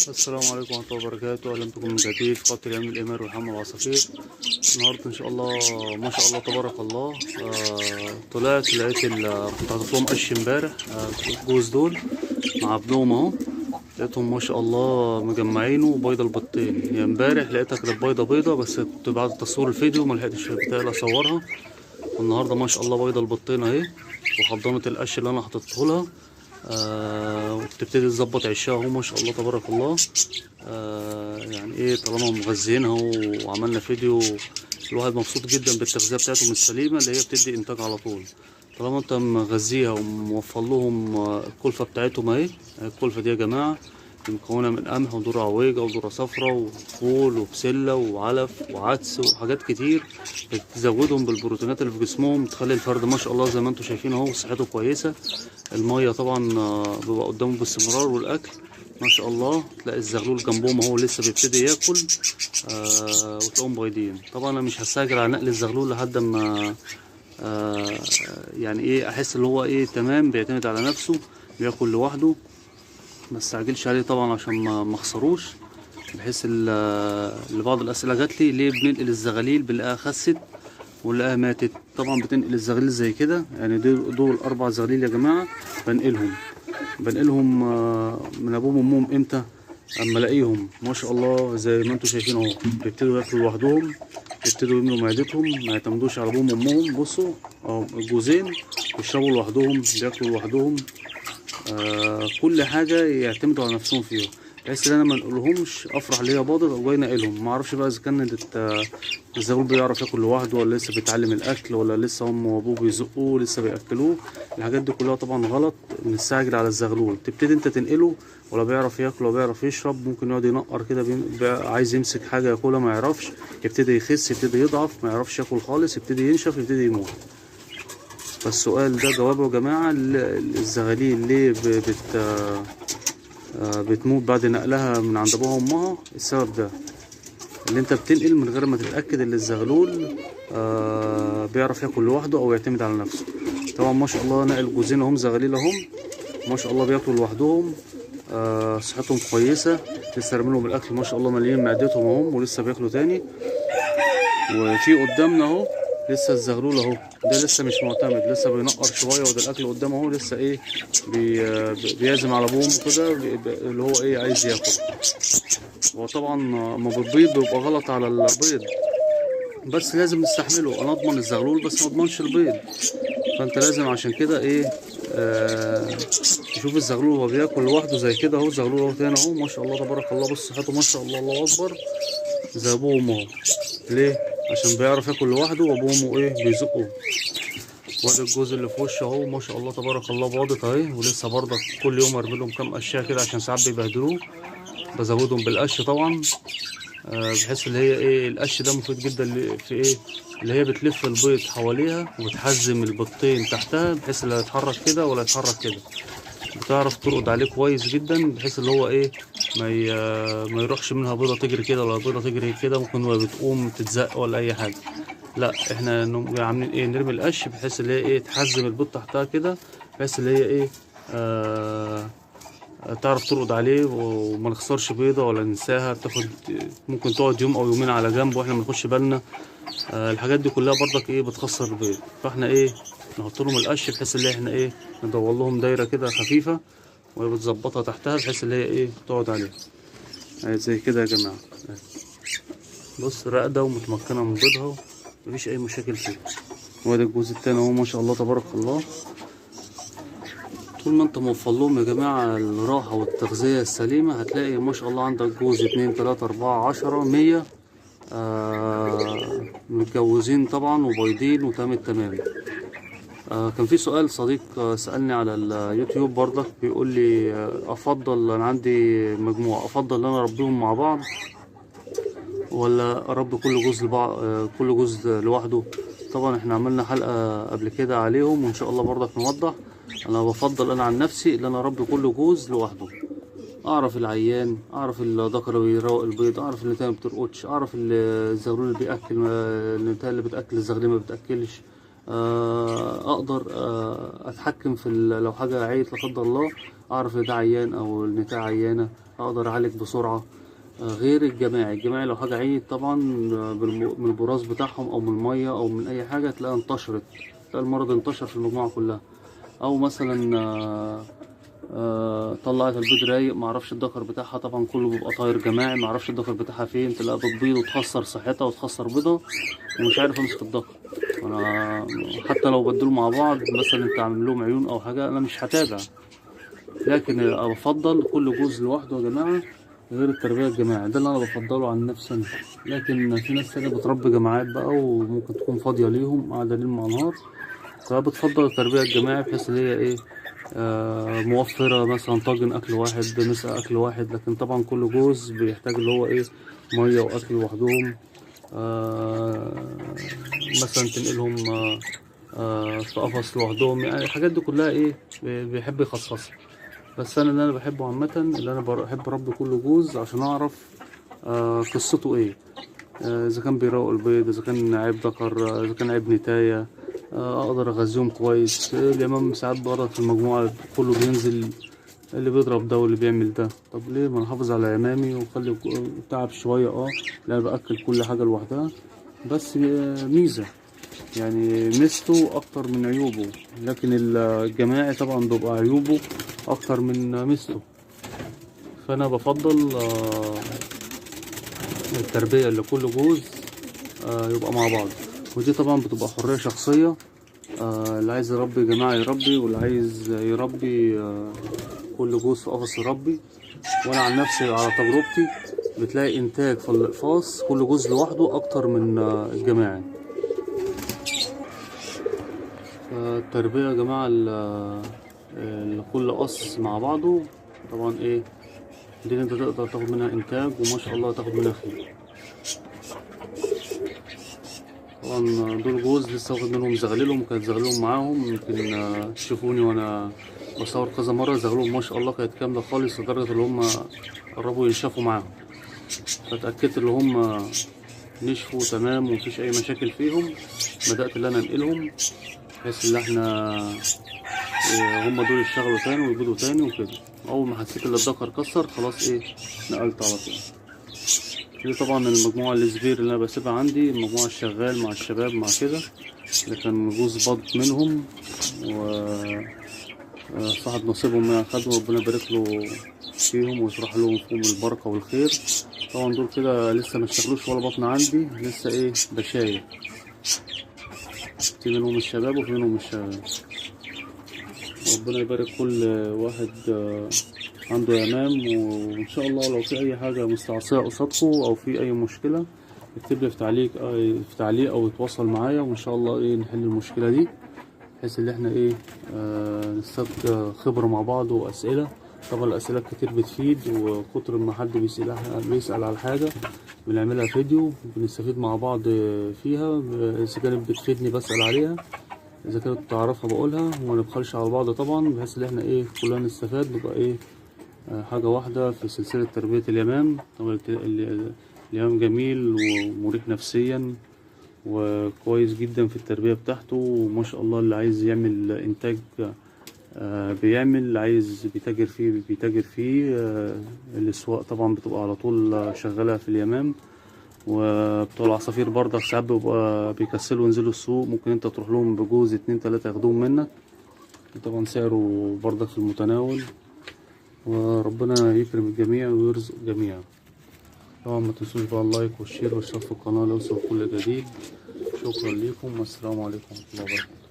السلام عليكم ورحمة الله وبركاته. أهلا بكم من جديد في قناة اليوم الإمار والحمام والعصافير. النهاردة إن شاء الله ما شاء الله تبارك الله، طلعت لقيت كنت حاطط لهم قش امبارح، الجوز دول مع ابنهم أهو، لقيتهم ما شاء الله مجمعينه بيضة البيضتين. يعني امبارح لقيتها كانت بيضة بيضة، بس كنت بعد تصوير الفيديو ما لحقتش بتاعي أصورها. والنهارده ما شاء الله بيضة البيضتين أهي، وحضنت القش اللي أنا حطيته لها، وبتبتدي تظبط عشها اهو ما شاء الله تبارك الله. يعني ايه، طالما مغذيينها وعملنا فيديو، الواحد مبسوط جدا بالتغذية بتاعتهم السليمة اللي هي بتدي انتاج على طول. طالما انت مغذيها وموفر لهم الكلفة بتاعتهم اهي. الكلفة دي يا جماعة مكونة من قمح وذره عويجه وذره صفراء وفول وبسله وعلف وعدس وحاجات كتير، بتزودهم بالبروتينات اللي في جسمهم، تخلي الفرد ما شاء الله زي ما انتم شايفين اهو صحته كويسة. المية طبعا بيبقى قدامه باستمرار، والاكل ما شاء الله تلاقي الزغلول جنبهم اهو لسه بيبتدي ياكل، وتلاقيهم بايضين. طبعا انا مش هستعجل على نقل الزغلول لحد ما يعني ايه احس اللي هو ايه تمام، بيعتمد على نفسه بياكل لوحده، ما استعجلش عليه طبعا عشان ما اخسروش. بحيث اللي بعض الاسئلة جات لي ليه بننقل الزغاليل بنلاقيها خست ونلاقيها ماتت. طبعا بتنقل الزغاليل زي كده، يعني دول 4 زغاليل يا جماعة بنقلهم من ابوهم وامهم. امتى؟ اما الاقيهم ما شاء الله زي ما انتم شايفين اهو بيبتدوا ياكلوا لوحدهم، بيبتدوا يملوا معدتهم، ما يعتمدوش على ابوهم وامهم. بصوا اهو الجوزين بيشربوا لوحدهم، بياكلوا لوحدهم، كل حاجة يعتمدوا على نفسهم فيها، بحيث ان انا ما نقولهمش افرح ليا باضت او جاي ناقلهم. ما اعرفش بقى اذا كان الزغلول بيعرف ياكل لوحده ولا لسه بيتعلم الاكل، ولا لسه امه وابوه بيزقوه لسه بياكلوه. الحاجات دي كلها طبعا غلط، بنستعجل على الزغلول. تبتدي انت تنقله ولا بيعرف ياكل ولا بيعرف يشرب، ممكن يقعد ينقر كده، عايز يمسك حاجة ياكلها ما يعرفش، يبتدي يخس، يبتدي يضعف، ما يعرفش ياكل خالص، يبتدي ينشف، يبتدي يموت. فالسؤال ده جوابه يا جماعة، الزغاليل ليه بتموت بعد نقلها من عند ابوها وامها؟ السبب ده اللي انت بتنقل من غير ما تتاكد ان الزغلول بيعرف ياكل لوحده او يعتمد على نفسه. طبعا ما شاء الله نقل جوزين اهم زغاليل اهم ما شاء الله بياكلوا لوحدهم، صحتهم كويسة، لسه رامي لهم الاكل ما شاء الله مليين معدتهم اهم ولسه بياكلوا تاني. وفي قدامنا اهو لسه الزغلول اهو، ده لسه مش معتمد، لسه بينقر شوية، وده الاكل قدامه اهو لسه ايه بيعزم على ابوه كده اللي هو ايه عايز ياكل. وطبعا ما بتبيض بيبقى غلط على البيض، بس لازم نستحمله. انا اضمن الزغلول بس ما اضمنش البيض، فانت لازم عشان كده ايه تشوف الزغلول وهو بياكل لوحده زي كده اهو. الزغلول اهو تاني اهو ما شاء الله تبارك الله، بص صحته ما شاء الله الله اكبر زي ابوه وامه اهو. ليه؟ عشان بيعرف ياكل لوحده وابوه وامه ايه بيزقوه. وادي الجوز اللي في وشه اهو ما شاء الله تبارك الله باضت اهي، ولسه برضك كل يوم ارمي لهم كام قشيه كده عشان ساعات بيبهدلوه، بزودهم بالقش طبعا، بحيث اللي هي ايه القش ده مفيد جدا في ايه اللي هي بتلف البيض حواليها وبتحزم البيضتين تحتها، بحيث لا يتحرك كده ولا يتحرك كده، بتعرف ترقد عليه كويس جدا، بحيث اللي هو ايه ما يروحش منها بيضة تجري كده ولا بيضة تجري كده، ممكن وهي بتقوم تتزق ولا اي حاجة. لا احنا عاملين ايه نرمي القش بحيث اللي هي ايه تحزم البيض تحتها كده، بحيث اللي هي ايه تعرف ترقد عليه وما نخسرش بيضة ولا ننساها. بتاخد ممكن تقعد يوم او يومين على جنب واحنا ما ناخدش بالنا. الحاجات دي كلها برضك ايه بتخسر البيض، فاحنا ايه نحط لهم القش بحيث اللي احنا ايه ندور لهم دايرة كده خفيفة وهي بتظبطها تحتها بحيث اللي هي ايه تقعد عليها زي كده يا جماعة. بص راقده ومتمكنه من بيضها، مفيش اي مشاكل فيها. وادي الجزء التاني اهو ما شاء الله تبارك الله. طول ما انت موفر لهم يا جماعة الراحة والتغذيه السليمة هتلاقي ما شاء الله عندك جوز 2 3 4 10 100 متجوزين طبعا وبيضين وتمام التمام. كان في سؤال صديق سألني على اليوتيوب برضك، بيقول لي افضل انا عندي مجموعة، افضل ان انا اربيهم مع بعض ولا اربي كل جوز كل جوز لوحده؟ طبعا احنا عملنا حلقة قبل كده عليهم وان شاء الله برضك نوضح. انا بفضل انا عن نفسي ان انا اربي كل جوز لوحده، اعرف العيان، اعرف الذكر اللي بيروق البيض، اعرف اللي ما بترقدش، اعرف الزغلول اللي بياكل، النتايه اللي بتاكل الزغلول ما بتاكلش، اقدر اتحكم في لو حاجة عيت لا قدر الله اعرف ان ده عيان او النتاية عيانه، اقدر اعالج بسرعة. غير الجماعي، الجماعي لو حاجة عينت طبعا من البراز بتاعهم او من المية او من اي حاجة تلاقيها انتشرت، تلاقي المرض انتشر في المجموعة كلها. او مثلا طلعت البيض رايق، معرفش الذكر بتاعها، طبعا كله بيبقى طاير جماعي، معرفش الذكر بتاعها فين، تلاقيها بتبيض وتخسر صحتها وتخسر بيضها ومش عارف امسك الذكر. انا حتى لو بدلوا مع بعض مثلا انت عامل لهم عيون او حاجة انا مش هتابع، لكن بفضل كل جوز لوحده يا جماعة، غير التربية الجماعي، ده اللي انا بفضله عن نفسي انا. لكن في ناس تانية بتربي جماعات بقى وممكن تكون فاضية ليهم قاعدة ليل مع نهار، فبتفضل التربية الجماعي بحيث ان هي ايه، موفره مثلا طاجن اكل واحد، مسقه اكل واحد. لكن طبعا كل جوز بيحتاج اللي هو ايه، مية واكل لوحدهم، مثلا تنقلهم في قفص لوحدهم، يعني الحاجات دي كلها ايه بيحب يخصصها. بس انا اللي انا بحبه عامة، اللي انا بحب اربي كل جوز عشان اعرف قصته ايه، اذا كان بيروق البيض، اذا كان عيب ذكر، اذا كان عيب نتايه، اقدر اغذيهم كويس. الامام ساعات برضه في المجموعة كله بينزل، اللي بيضرب ده واللي بيعمل ده، طب ليه ما نحافظ على امامي واخلي تعب شوية؟ لا باكل كل حاجة لوحدها، بس ميزة يعني ميزته اكتر من عيوبه، لكن الجماعي طبعا بيبقى عيوبه اكتر من ميزته. فانا بفضل التربية اللي كل جوز يبقى مع بعض، ودي طبعا بتبقى حرية شخصية، اللي عايز يربي جماعة يربي، واللي عايز يربي كل جوز في قفص يربي. وانا عن نفسي على تجربتي بتلاقي انتاج في الاقفاص كل جوز لوحده اكتر من الجماعي. التربية يا جماعة لكل قص مع بعضه طبعا ايه، دي انت تقدر تاخد منها انتاج وما شاء الله تاخد منها خير. طبعا دول جوز لسه واخد منهم زغللهم، وكانت زغللهم معاهم، يمكن تشوفوني وانا بصور كذا مرة، زغللهم ما شاء الله كانت كاملة خالص لدرجة ان هم قربوا ينشفوا معاهم، فتأكدت ان هم نشفوا تمام ومفيش اي مشاكل فيهم. بدأت ان انا انقلهم بحيث ان احنا هم دول يشتغلوا تاني ويبيضوا تاني وكده. اول ما حسيت ان الذكر كسر خلاص ايه نقلت على طول. دي طبعا المجموعة السبير اللي انا بسيبها عندي، المجموعة الشغال مع الشباب مع كده، اللي كان جوز بط منهم وصاحب نصيبهم ما اخدوا، ربنا يبارك له فيهم ويطرح لهم فيهم البركة والخير. طبعا دول كده لسه ما اشتغلوش ولا بطن عندي، لسه ايه بشاير، في منهم الشباب وفي منهم الشباب. ربنا يبارك كل واحد عنده يمام، وان شاء الله لو في اي حاجة مستعصيه قصادكم او في اي مشكلة اكتب لي في تعليق او يتواصل معايا، وان شاء الله ايه نحل المشكلة دي، بحيث ان احنا ايه نستفيد خبره مع بعض واسئلة. طبعا الاسئلة كتير بتفيد، وكتر ما حد بيسال على حاجة بنعملها فيديو بنستفيد مع بعض فيها، اذا كانت بتفيدني بسال عليها، اذا كانت تعرفها بقولها، وما نبخلش على بعض طبعا، بحيث ان احنا ايه كلنا نستفاد، نبقى ايه حاجة واحدة في سلسلة تربيه اليمام. طبعا اليمام جميل ومريح نفسيا وكويس جدا في التربية بتاعته، وما شاء الله اللي عايز يعمل انتاج بيعمل، اللي عايز بيتاجر فيه بيتاجر فيه. الاسواق طبعا بتبقى على طول شغالة في اليمام، وبتوع العصافير برضك ساعات بيبقى بيكسلوا ينزلوا السوق، ممكن انت تروح لهم بجوز 2 3 ياخدوهم منك، طبعا سعره برضك في المتناول. وربنا يكرم الجميع ويرزق الجميع. طبعا ما تنسوش بقى ال like وال share والاشتراك في القناة ليوصل كل جديد. شكرا لكم والسلام عليكم ورحمة الله وبركاته.